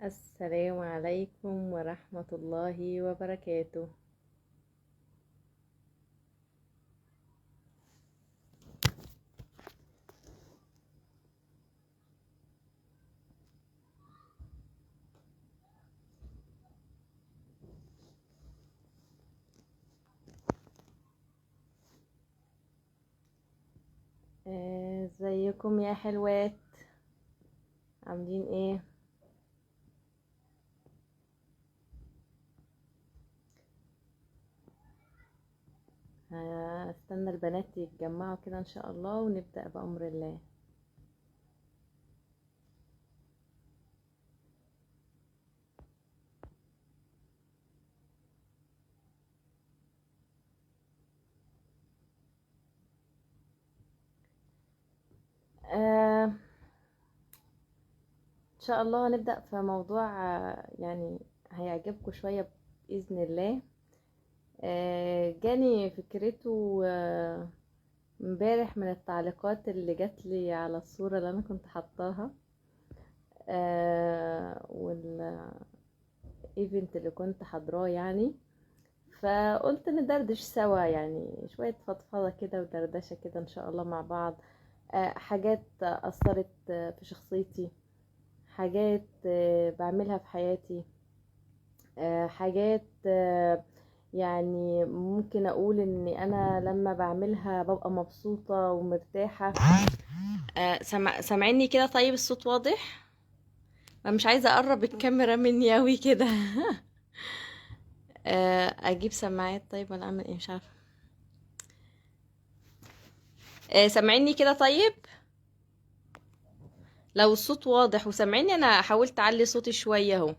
السلام عليكم ورحمة الله وبركاته. ازيكم يا حلوات؟ عاملين ايه؟ هستنى البنات يتجمعوا كده ان شاء الله ونبدأ بأمر الله. ان شاء الله هنبدأ في موضوع يعني هيعجبكم شوية بإذن الله. جاني فكرته امبارح من التعليقات اللي جات لي على الصورة اللي انا كنت حطاها، وال event اللي كنت حاضراه يعني، فقلت ندردش سوا يعني شوية فضفضة كده ودردشة كده ان شاء الله مع بعض. حاجات أثرت في شخصيتي، حاجات بعملها في حياتي، حاجات يعني ممكن أقول إن أنا لما بعملها ببقى مبسوطة ومرتاحة. سامعيني كده؟ طيب الصوت واضح؟ أنا مش عايزة أقرب الكاميرا مني أوي كده. أجيب سماعات طيب ولا أعمل إيه؟ مش عارفة. سامعيني كده؟ طيب لو الصوت واضح وسامعيني، انا حاولت اعلي صوتي شوية اهو.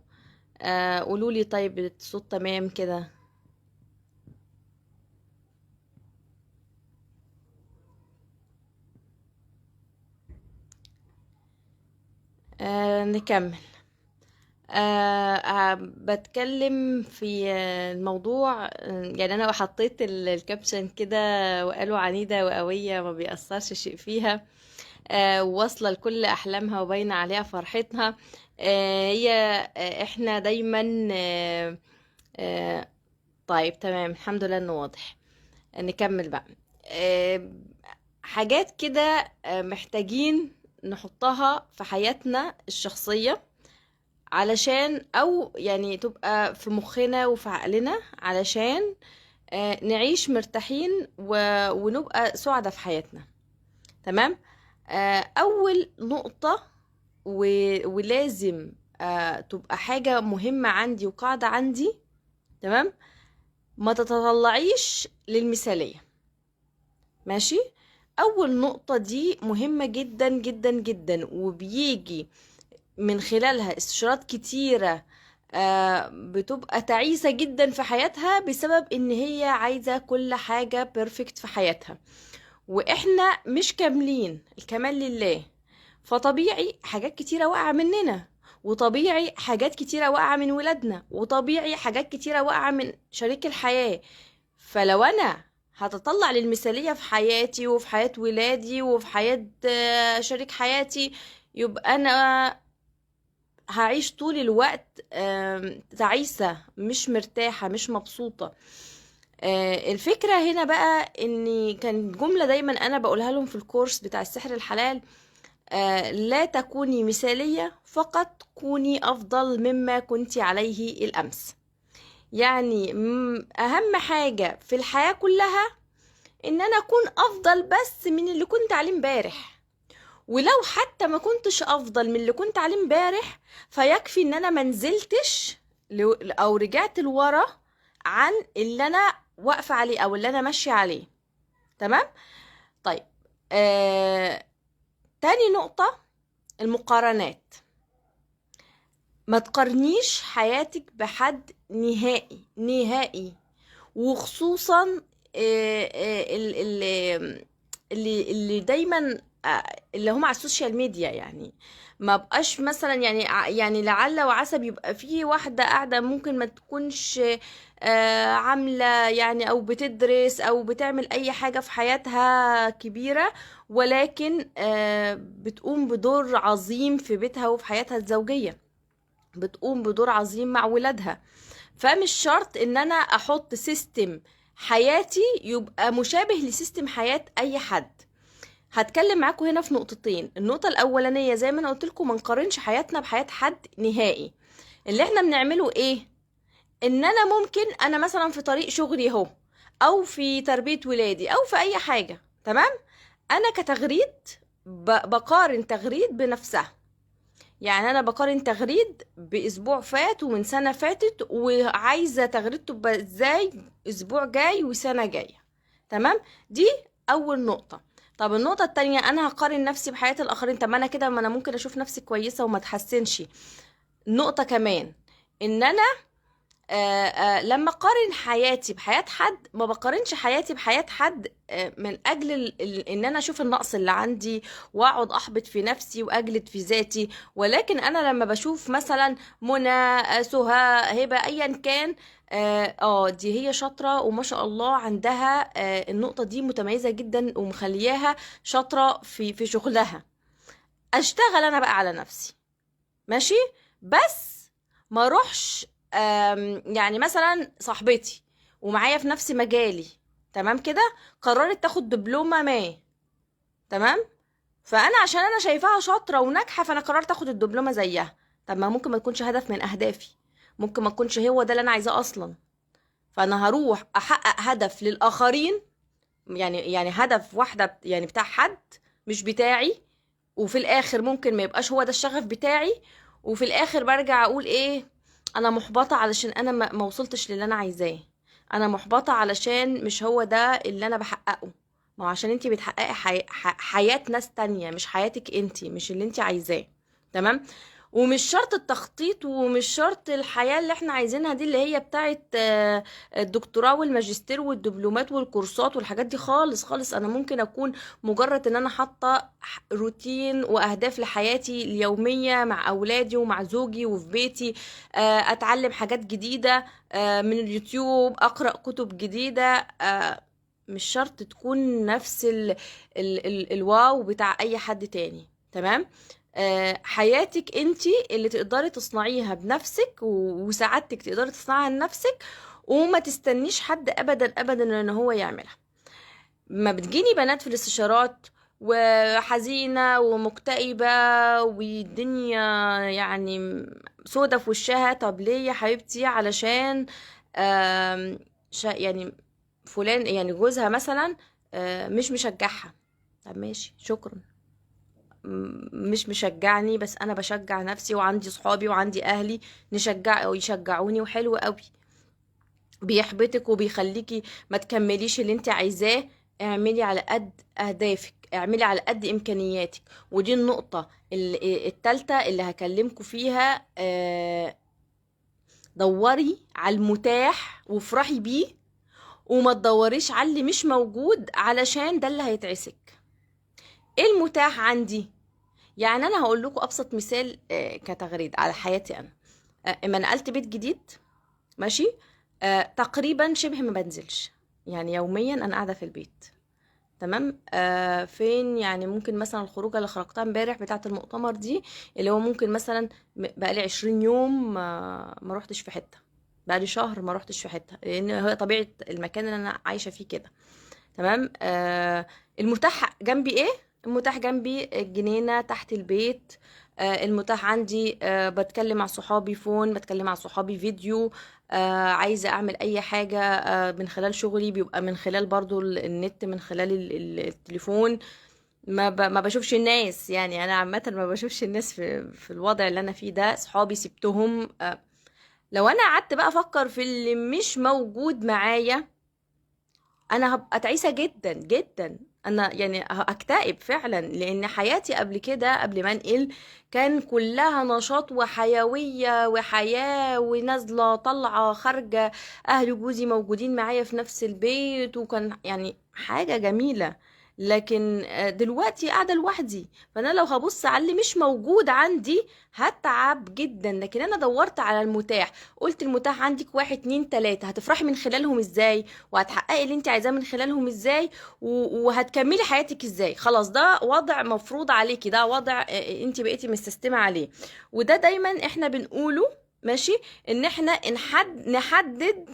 قولوا لي طيب الصوت تمام كده؟ نكمل. بتكلم في الموضوع، يعني انا حطيت الكابشن كده وقالوا عنيدة وقويه ما بيأثرش شيء فيها، واصلة لكل أحلامها وباينة عليها فرحتها. هي احنا دايما طيب تمام الحمد لله انه واضح. نكمل بقى. حاجات كده محتاجين نحطها في حياتنا الشخصية علشان، أو يعني تبقى في مخنا وفي عقلنا علشان نعيش مرتاحين ونبقى سعداء في حياتنا. تمام؟ أول نقطة ولازم تبقى حاجة مهمة عندي وقاعدة عندي، تمام؟ ما تتطلعيش للمثالية. ماشي؟ أول نقطة دي مهمة جدا جدا جدا، وبيجي من خلالها استشارات كتيرة بتبقى تعيسة جدا في حياتها بسبب إن هي عايزة كل حاجة بيرفكت في حياتها، وإحنا مش كاملين، الكمال لله. فطبيعي حاجات كتيرة واقعة مننا، وطبيعي حاجات كتيرة واقعة من ولادنا، وطبيعي حاجات كتيرة واقعة من شريك الحياة. فلو أنا هتطلع للمثالية في حياتي وفي حياة ولادي وفي حياة شريك حياتي، يبقى أنا هعيش طول الوقت تعيسة، مش مرتاحة، مش مبسوطة. الفكرة هنا بقى إن كان جملة دايما أنا بقولها لهم في الكورس بتاع السحر الحلال، لا تكوني مثالية، فقط كوني أفضل مما كنت عليه الأمس. يعني أهم حاجة في الحياة كلها إن أنا أكون أفضل بس من اللي كنت عليه امبارح، ولو حتى ما كنتش أفضل من اللي كنت عليه امبارح فيكفي إن أنا ما نزلتش أو رجعت لورا عن اللي أنا واقفة عليه أو اللي أنا ماشية عليه. تمام؟ طيب تاني نقطة، المقارنات. ما تقارنيش حياتك بحد نهائي نهائي، وخصوصا اللي دايما اللي هم على السوشيال ميديا. يعني ما بقاش مثلا يعني لعل وعسى بيبقى في واحدة قاعدة ممكن ما تكونش عاملة يعني أو بتدرس أو بتعمل أي حاجة في حياتها كبيرة، ولكن بتقوم بدور عظيم في بيتها وفي حياتها الزوجية. بتقوم بدور عظيم مع ولادها. فمش شرط ان انا احط system حياتي يبقى مشابه ل system حياة اي حد. هتكلم معاكم هنا في نقطتين. النقطة الاولانية زي ما انا قلت لكم، ما نقارنش حياتنا بحياة حد نهائي. اللي احنا بنعمله ايه؟ ان انا ممكن انا مثلا في طريق شغلي اهو، او في تربية ولادي، او في اي حاجة، تمام؟ انا كتغريد بقارن تغريد بنفسها. يعني انا بقارن تغريد باسبوع فات ومن سنة فاتت، وعايزة تغريد تبقى ازاي اسبوع جاي وسنة جاية، تمام؟ دي اول نقطة. طب النقطة التانية، انا هقارن نفسي بحياة الاخرين. طب ما انا كده، ما انا ممكن اشوف نفسي كويسة وما تحسنش. نقطة كمان، ان انا لما اقارن حياتي بحياة حد، ما بقارنش حياتي بحياة حد من اجل ان انا اشوف النقص اللي عندي واقعد احبط في نفسي واجلد في ذاتي. ولكن انا لما بشوف مثلا منى، سهى، هبة، ايا كان، دي هي شاطرة وما شاء الله عندها النقطة دي متميزة جدا ومخلياها شاطرة في شغلها، اشتغل انا بقى على نفسي، ماشي؟ بس ما اروحش، يعني مثلا صاحبتي ومعايا في نفس مجالي، تمام كده، قررت تاخد دبلومة ما، تمام؟ فانا عشان انا شايفاها شاطرة وناجحة فانا قررت اخد الدبلومة زيها. طب ما ممكن ما تكونش هدف من اهدافي، ممكن ما تكونش هو ده اللي انا عايزاه اصلا. فانا هروح احقق هدف للاخرين، يعني هدف واحدة يعني بتاع حد مش بتاعي، وفي الاخر ممكن ما يبقاش هو ده الشغف بتاعي، وفي الاخر برجع اقول ايه، انا محبطة علشان انا ما وصلتش للي انا عايزاه، انا محبطة علشان مش هو ده اللي انا بحققه. ما هو عشان انتي بتحققي حياة ناس تانية، مش حياتك انتي، مش اللي انتي عايزاه، تمام؟ ومش شرط التخطيط ومش شرط الحياة اللي احنا عايزينها دي اللي هي بتاعت الدكتوراه والماجستير والدبلومات والكورسات والحاجات دي خالص خالص. انا ممكن اكون مجرد ان انا حاطة روتين واهداف لحياتي اليومية مع اولادي ومع زوجي وفي بيتي، اتعلم حاجات جديدة، من اليوتيوب، اقرأ كتب جديدة، مش شرط تكون نفس الواو بتاع اي حد تاني، تمام؟ حياتك انتي اللي تقدري تصنعيها بنفسك، وسعادتك تقدري تصنعيها لنفسك، وما تستنيش حد ابدا ابدا ان هو يعملها. ما بتجيني بنات في الاستشارات وحزينة ومكتئبة والدنيا سودة في وشها، طب ليه يا حبيبتي؟ علشان، فلان، جوزها مثلا، مش مشجعها. طب ماشي، شكرا، مش مشجعني، بس انا بشجع نفسي وعندي صحابي وعندي اهلي نشجع او يشجعوني، وحلو قوي. بيحبطك وبيخليكي ما تكمليش اللي انت عايزاه. اعملي على قد اهدافك، اعملي على قد امكانياتك. ودي النقطة التالتة اللي هكلمكم فيها، دوري على المتاح وافرحي بيه، وما تدوريش على اللي مش موجود، علشان ده اللي هيتعسك. ايه المتاح عندي؟ انا هقول لكم ابسط مثال، كتغريد على حياتي انا. اما نقلت بيت جديد، ماشي، تقريبا شبه ما بنزلش، يوميا انا قاعده في البيت، تمام؟ فين ممكن مثلا الخروجه اللي خرجتها امبارح بتاعه المؤتمر دي، اللي هو ممكن مثلا بقالي 20 يوم ما روحتش في حته، بقالي شهر ما روحتش في حته، لان هي طبيعه المكان اللي انا عايشه فيه كده، تمام؟ المتاح جنبي ايه؟ المتاح جنبي الجنينه تحت البيت، المتاح عندي، بتكلم مع صحابي فون، بتكلم مع صحابي فيديو، عايزه اعمل اي حاجه، من خلال شغلي بيبقى من خلال برضو النت، من خلال التليفون. ما بشوفش الناس، انا عامه ما بشوفش الناس في الوضع اللي انا فيه ده، صحابي سبتهم. لو انا قعدت بقى افكر في اللي مش موجود معايا، انا هبقى تعيسه جدا جدا، انا هكتئب فعلا، لان حياتي قبل كده، قبل ما انقل، كان كلها نشاط وحيويه وحياه ونازله طالعه خارجه، اهل جوزي موجودين معايا في نفس البيت، وكان حاجه جميله. لكن دلوقتي قاعدة لوحدي، فانا لو هبص على اللي مش موجود عندي هتعب جدا. لكن انا دورت على المتاح، قلت المتاح عندك 1 2 3، هتفرحي من خلالهم ازاي، وهتحققي اللي انت عايزاه من خلالهم ازاي، وهتكملي حياتك ازاي. خلاص ده وضع مفروض عليكي، ده وضع انت بقيتي مستسلمه عليه. وده دايما احنا بنقوله، ماشي، ان احنا نحدد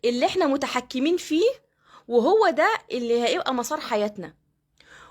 اللي احنا متحكمين فيه، وهو ده اللي هيبقى مسار حياتنا.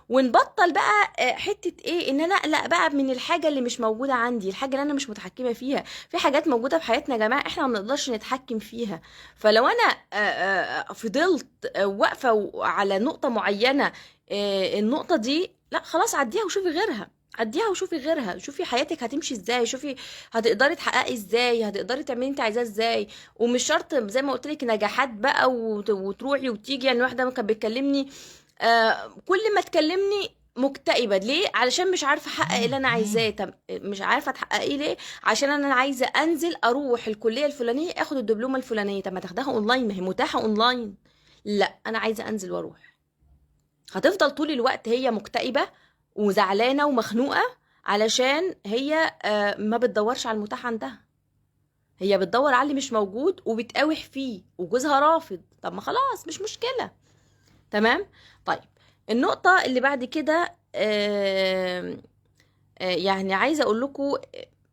ونبطل بقى حتة ايه، ان انا اقلق بقى من الحاجة اللي مش موجودة عندي، الحاجة اللي انا مش متحكمة فيها. في حاجات موجودة في حياتنا يا جماعة احنا ما بنقدرش نتحكم فيها، فلو انا فضلت واقفة على نقطة معينة، النقطة دي لا خلاص عديها وشوفي غيرها، عديها وشوفي غيرها، شوفي حياتك هتمشي ازاي، شوفي هتقدري تحققي ازاي، هتقدري تعملي انت عايزاه ازاي. ومش شرط زي ما قلت لك نجاحات بقى وتروحي وتيجي. يعني واحدة كانت بتكلمني كل ما تكلمني مكتئبه، ليه؟ علشان مش عارفه احقق اللي انا عايزاه. طب مش عارفه تحققي ليه؟ عشان انا عايزه انزل اروح الكلية الفلانية اخد الدبلومه الفلانية. طب ما تاخدها اونلاين، ما هي متاحة اونلاين. لا انا عايزه انزل واروح. هتفضل طول الوقت هي مكتئبه وزعلانه ومخنوقه علشان هي ما بتدورش على المتاح عندها، هي بتدور على اللي مش موجود وبتقاوح فيه، وجوزها رافض. طب ما خلاص مش مشكلة، تمام. طيب النقطة اللي بعد كده، يعني عايزة اقول لكم،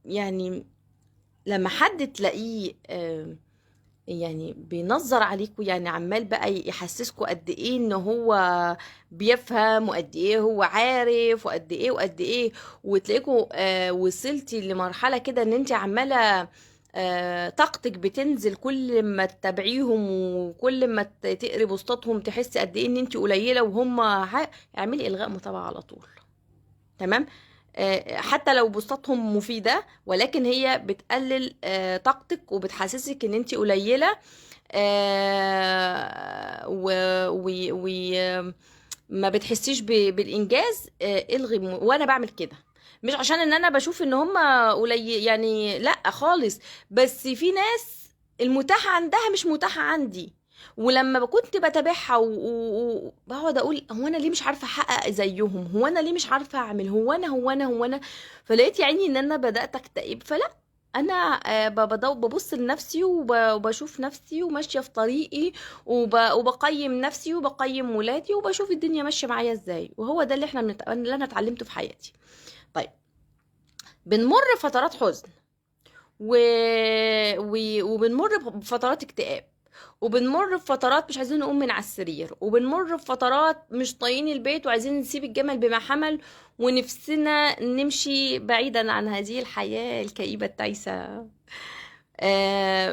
يعني لما حد تلاقيه يعني بينظر عليكم، يعني عمال بقى يحسسكم قد ايه ان هو بيفهم وقد ايه هو عارف وقد ايه وقد ايه، وتلاقيكم وصلتي لمرحلة كده ان انت عمالة طاقتك بتنزل كل ما تتابعيهم وكل ما تقري بوستاتهم، تحسي قد ايه ان انت قليلة وهم اعملي الغاء متابعة على طول، تمام. حتى لو بوستاتهم مفيدة، ولكن هي بتقلل طاقتك وبتحسسك ان انت قليلة، ما بتحسيش بالانجاز. الغي وانا بعمل كده مش عشان ان انا بشوف ان هم قليل، يعني لا خالص، بس في ناس المتاح عندها مش متاحة عندي، ولما كنت بتابعها وبقعد اقول هو انا ليه مش عارفه احقق زيهم، هو انا ليه مش عارفه اعمل، هو انا هو انا هو انا، فلقيت يعني ان انا بدات اكتئب. فلا انا ببص لنفسي وبشوف نفسي وماشية في طريقي، وبقيم نفسي وبقيم ولادي وبشوف الدنيا ماشية معايا ازاي، وهو ده اللي احنا اللي انا اتعلمته في حياتي. طيب بنمر فترات حزن وبنمر بفترات اكتئاب، وبنمر بفترات مش عايزين نقوم من على السرير، وبنمر بفترات مش طايقين البيت وعايزين نسيب الجمل بما حمل ونفسنا نمشي بعيدا عن هذه الحياة الكئيبة التعيسة.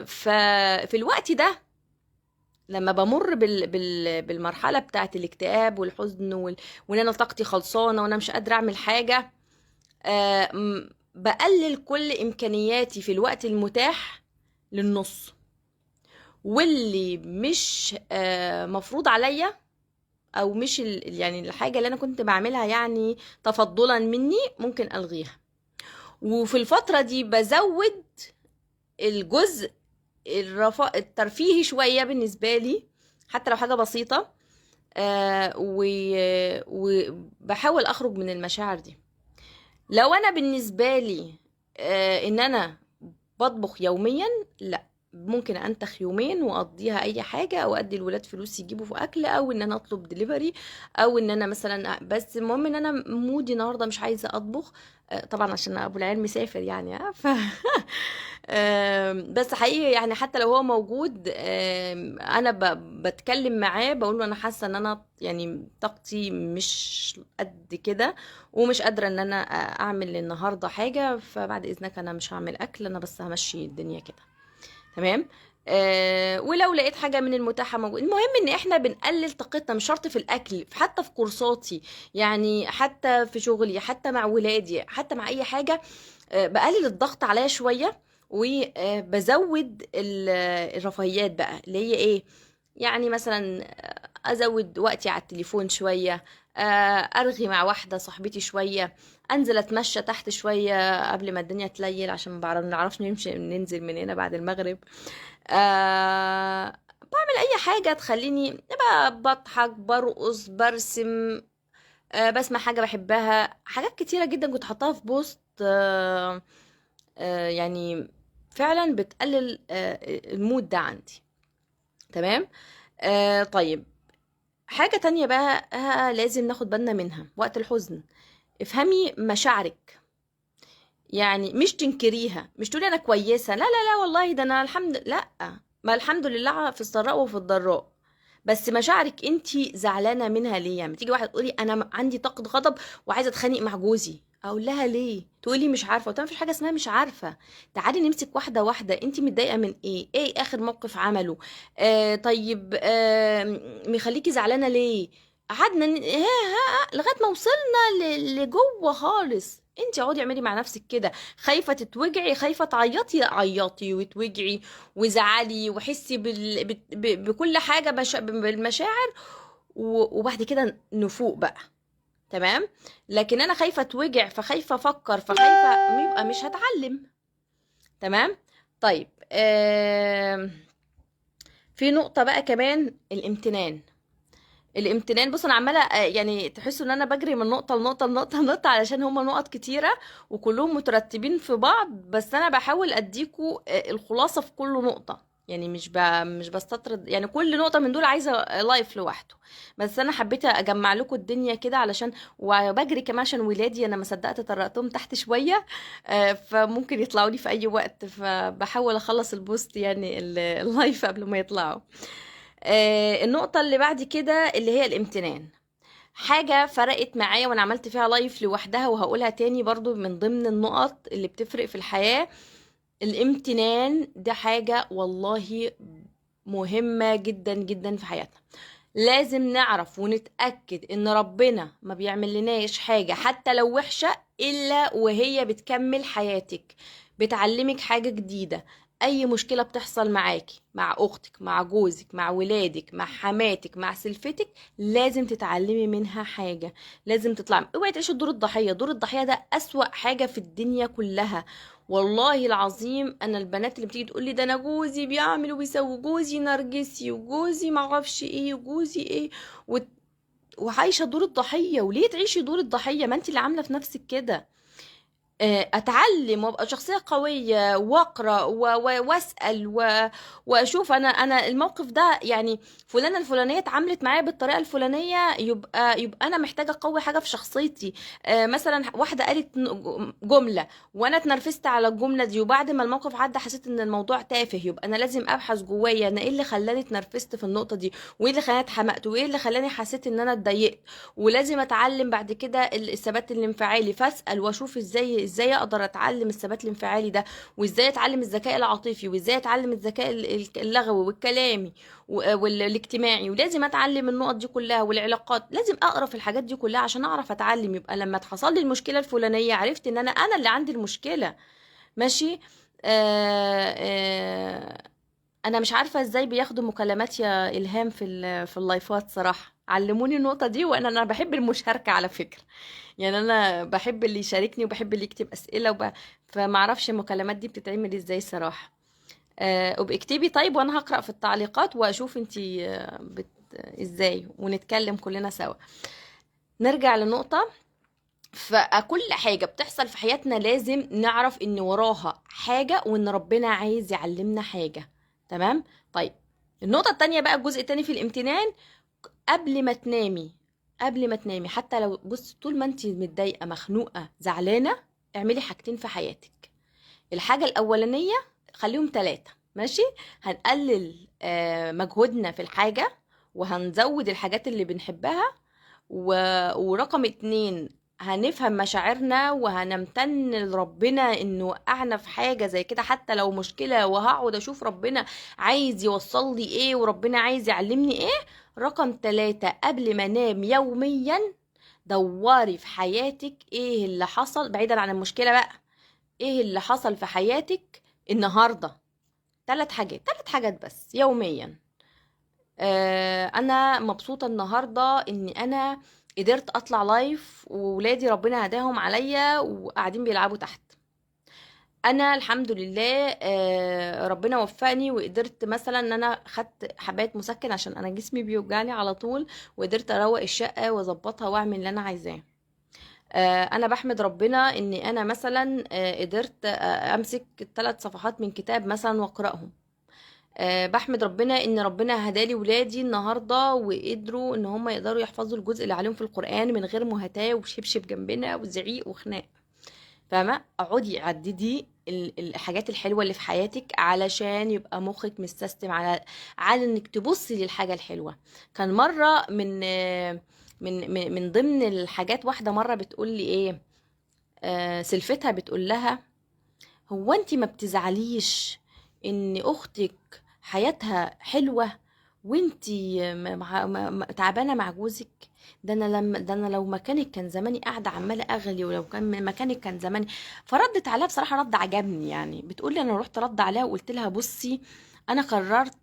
ففي الوقت ده لما بمر بالمرحلة بتاعت الاكتئاب والحزن وان انا طاقتي خلصانة وانا مش قادرة اعمل حاجة، بقلل كل امكانياتي في الوقت المتاح للنص، واللي مش مفروض عليا او مش يعني الحاجة اللي انا كنت بعملها يعني تفضلا مني ممكن الغيها. وفي الفترة دي بزود الجزء الترفيهي شوية بالنسبة لي، حتى لو حاجة بسيطة، وبحاول اخرج من المشاعر دي. لو انا بالنسبة لي ان انا بطبخ يوميا، لا ممكن انتخ يومين واقضيها اي حاجة، او ادي الولاد فلوس يجيبوا في اكل، او ان انا اطلب دليفري، او ان انا مثلا، بس المهم ان انا مودي النهارده مش عايزه اطبخ، طبعا عشان ابو العيال مسافر يعني، ف بس حقيقي يعني حتى لو هو موجود، انا بتكلم معاه بقول له انا حاسه ان انا يعني طاقتي مش قد كده ومش قادرة ان انا اعمل النهارده حاجة، فبعد اذنك انا مش هعمل اكل، انا بس همشي الدنيا كده، تمام. ولو لقيت حاجة من المتاحة موجود. المهم ان احنا بنقلل طاقتنا، مش شرط في الاكل، حتى في كورساتي يعني، حتى في شغلي، حتى مع ولادي، حتى مع اي حاجة، بقلل الضغط عليا شوية وبزود الرفاهيات بقى اللي هي ايه، يعني مثلا ازود وقتي على التليفون شوية، ارغي مع واحدة صاحبتي شوية، انزل اتمشى تحت شوية قبل ما الدنيا تليل عشان ما نعرفش نمشي ننزل من هنا بعد المغرب، بعمل اي حاجة تخليني بضحك، برقص، برسم، بسمع حاجة بحبها. حاجات كتيرة جدا كنت حطاها في post، يعني فعلا بتقلل ال mood ده عندي. تمام. طيب حاجة تانية بقى لازم ناخد بالنا منها وقت الحزن، افهمي مشاعرك، يعني مش تنكريها، مش تقولي انا كويسة، لا لا لا والله ده انا الحمد، لا، ما الحمد لله في السراء وفي الضراء، بس مشاعرك انتي زعلانة منها ليه؟ يعني تيجي واحدة تقولي انا عندي طاقة غضب وعايزه اتخانق مع جوزي، اقول لها ليه؟ تقولي مش عارفه. قلت لها مفيش حاجة اسمها مش عارفه، تعالي نمسك واحدة واحدة، انتي متضايقة من ايه؟ ايه اخر موقف عمله؟ طيب مخليكي زعلانة ليه؟ قعدنا ها لغاية ما وصلنا لجوه خالص. انتي اقعدي اعملي مع نفسك كده، خايفة تتوجعي، خايفة تعيطي، عيطي وتوجعي وزعلي وحسي بكل حاجة بالمشاعر، وبعد كده نفوق بقى. تمام. لكن انا خايفة اتوجع، فخايفه افكر، فخايفه يبقى مش هتعلم. تمام. طيب في نقطة بقى كمان، الامتنان. الامتنان، بص انا عماله يعني تحسوا ان انا بجري من نقطة لنقطة لنقطة لنقطة، علشان هما نقط كتيرة وكلهم مترتبين في بعض، بس انا بحاول اديكوا الخلاصة في كل نقطة، يعني مش بستطرد، يعني كل نقطة من دول عايزه live لوحده، بس انا حبيت اجمع لكم الدنيا كده علشان، وبجري كمان عشان ولادي انا ما صدقت طرقتهم تحت شوية، فممكن يطلعوا لي في اي وقت، فبحاول اخلص ال post يعني ال live قبل ما يطلعوا. النقطة اللي بعد كده اللي هي الامتنان، حاجة فرقت معايا وانا عملت فيها live لوحدها وهقولها تاني برضو، من ضمن النقط اللي بتفرق في الحياة الامتنان. ده حاجة والله مهمة جدا جدا في حياتنا. لازم نعرف ونتأكد ان ربنا ما بيعمل لناش حاجة حتى لو وحشة الا وهي بتكمل حياتك، بتعلمك حاجة جديدة. اي مشكلة بتحصل معاكي، مع اختك، مع جوزك، مع ولادك، مع حماتك، مع سلفتك، لازم تتعلمي منها حاجة، لازم تطلعي. اوعي تعيشي دور الضحية، دور الضحية ده اسوأ حاجة في الدنيا كلها والله العظيم. انا البنات اللي بتيجي تقول لي ده انا جوزي بيعمل وبيسوي، جوزي نرجسي، وجوزي معرفش ايه، وجوزي ايه، وعايشة دور الضحية. وليه تعيشي دور الضحية؟ ما انت اللي عاملة في نفسك كده. اتعلم وابقى شخصية قوية واقرا واسال واشوف انا الموقف ده، يعني فلانه الفلانية اتعاملت معايا بالطريقة الفلانية، يبقى انا محتاجه اقوي حاجة في شخصيتي. مثلا واحدة قالت جملة وانا اتنرفزت على الجملة دي، وبعد ما الموقف عدى حسيت ان الموضوع تافه، يبقى انا لازم ابحث جوايا انا ايه اللي خلاني اتنرفزت في النقطة دي، وايه اللي خلاني اتحمقت، وايه اللي خلاني حسيت ان انا اتضايقت. ولازم اتعلم بعد كده الثبات الانفعالي، فاسال واشوف ازاي اقدر اتعلم الثبات الانفعالي ده، وازاي اتعلم الذكاء العاطفي، وازاي اتعلم الذكاء اللغوي والكلامي والاجتماعي. ولازم اتعلم النقط دي كلها، والعلاقات لازم اقرا في الحاجات دي كلها عشان اعرف اتعلم. يبقى لما تحصل لي المشكلة الفلانية عرفت ان انا اللي عندي المشكلة. ماشي. انا مش عارفه ازاي بياخدوا مكالمات يا الهام في اللايفات صراحة، علموني النقطة دي. وانا بحب المشاركة على فكرة، يعني انا بحب اللي يشاركني وبحب اللي يكتب اسئلة فما اعرفش المكالمات دي بتتعمل ازاي صراحة. وابقي اكتبي طيب، وانا هقرا في التعليقات واشوف انتي ازاي، ونتكلم كلنا سوا. نرجع لنقطة، فكل حاجة بتحصل في حياتنا لازم نعرف ان وراها حاجة، وان ربنا عايز يعلمنا حاجة. تمام. طيب النقطة التانية بقى، الجزء التاني في الامتنان، قبل ما تنامي حتى لو بص طول ما انت متضايقة مخنوقه زعلانة، اعملي حاجتين في حياتك. الحاجة الاولانية خليهم 3، ماشي؟ هنقلل مجهودنا في الحاجة، وهنزود الحاجات اللي بنحبها، ورقم 2 هنفهم مشاعرنا وهنمتن لربنا انه وقعنا في حاجة زي كده حتى لو مشكلة، وهقعد اشوف ربنا عايز يوصل لي ايه وربنا عايز يعلمني ايه. رقم 3، قبل ما انام يوميا دوري في حياتك ايه اللي حصل، بعيدا عن المشكلة بقى، ايه اللي حصل في حياتك النهاردة. 3 حاجات، 3 حاجات بس يوميا. انا مبسوطة النهاردة ان انا قدرت اطلع live وولادي ربنا هداهم عليا وقاعدين بيلعبوا تحت. انا الحمد لله ربنا وفقني وقدرت مثلا ان انا خدت حبايه مسكن عشان انا جسمي بيوجعني على طول، وقدرت اروق الشقة واظبطها واعمل اللي انا عايزاه. انا بحمد ربنا ان انا مثلا قدرت امسك 3 صفحات من كتاب مثلا واقراهم. بحمد ربنا ان ربنا هدالي ولادي النهارده وقدروا ان هم يقدروا يحفظوا الجزء اللي عليهم في القرآن من غير مهاتاه وشبشب جنبنا وزعيق وخناق. فاهمه؟ اقعدي عددي الحاجات الحلوة اللي في حياتك علشان يبقى مخك مستسلم على انك تبصي للحاجة الحلوة. كان مرة من من من من ضمن الحاجات، واحدة مرة بتقول لي ايه، سلفتها بتقول لها هو انت ما بتزعليش ان اختك حياتها حلوة وانتي تعبانة مع جوزك؟ ده انا لما، ده انا لو مكانك كان زماني قاعدة عماله اغلي، ولو كان مكانك كان زماني. فردت عليها بصراحة رد عجبني، يعني بتقول لي انا رحت رد عليها وقلت لها بصي انا قررت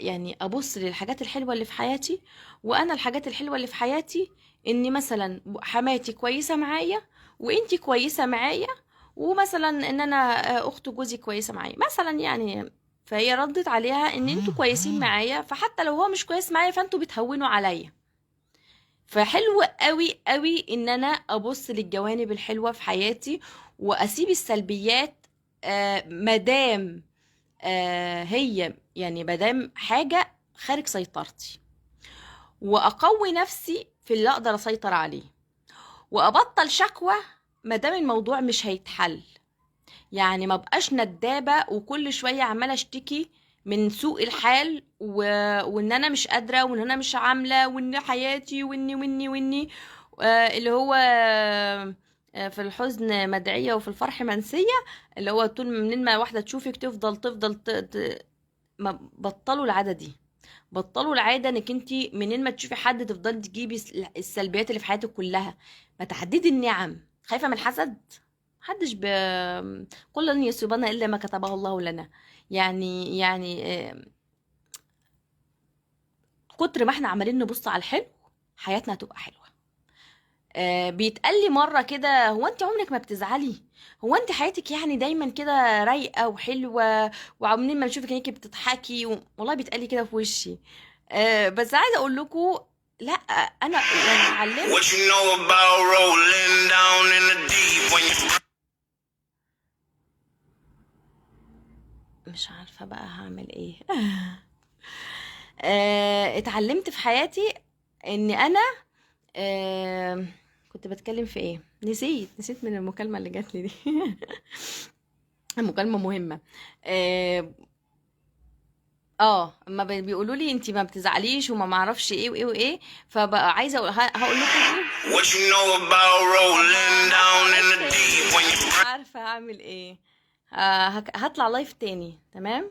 يعني ابص للحاجات الحلوة اللي في حياتي، وانا الحاجات الحلوة اللي في حياتي ان مثلا حماتي كويسة معايا وانتي كويسة معايا، ومثلا ان انا اخت جوزي كويسة معايا مثلا يعني. فهي ردت عليها ان انتوا كويسين معايا، فحتى لو هو مش كويس معايا فانتوا بتهونوا عليا. فحلو قوي قوي ان انا ابص للجوانب الحلوة في حياتي واسيب السلبيات، مادام هي يعني مادام حاجة خارج سيطرتي، واقوي نفسي في اللي اقدر اسيطر عليه، وابطل شكوى مادام الموضوع مش هيتحل. يعني ما بقاش ندابة وكل شوية عمالة اشتكي من سوء الحال وان انا مش قادرة وان انا مش عاملة وان حياتي واني واني واني، اللي هو في الحزن مدعية وفي الفرح منسية، اللي هو طول منين ما واحدة تشوفك تفضل ما بطلوا العادة دي، بطلوا العادة انك انتي منين ما تشوفي حد تفضلي تجيبي السلبيات اللي في حياتك كلها. ما تحددي النعم. خايفة من الحسد؟ محدش قل لن يصيبنا الا ما كتبه الله لنا. كتر ما احنا عمالين نبص على الحلو حياتنا هتبقى حلوة. بيتقال لي مرة كده هو انت عمرك ما بتزعلي؟ هو انت حياتك يعني دايما كده رايقة وحلوه وعمالين ما نشوفك انك بتضحكي والله بيتقال لي كده في وشي. بس عايزه اقول لكم لا، انا يعني اتعلمت. What you know about rolling down in the deep when you مش عارفه بقى هعمل ايه. اتعلمت في حياتي ان انا كنت بتكلم في ايه؟ نسيت من المكالمة اللي جات لي دي. المكالمة مهمة. اما بيقولوا لي انتي ما بتزعليش وما معرفش ايه وايه وايه، فبقى عايزه هقول لكم ايه. What you know about rolling down in the deep when you مش عارفه هعمل ايه. هطلع live تاني. تمام.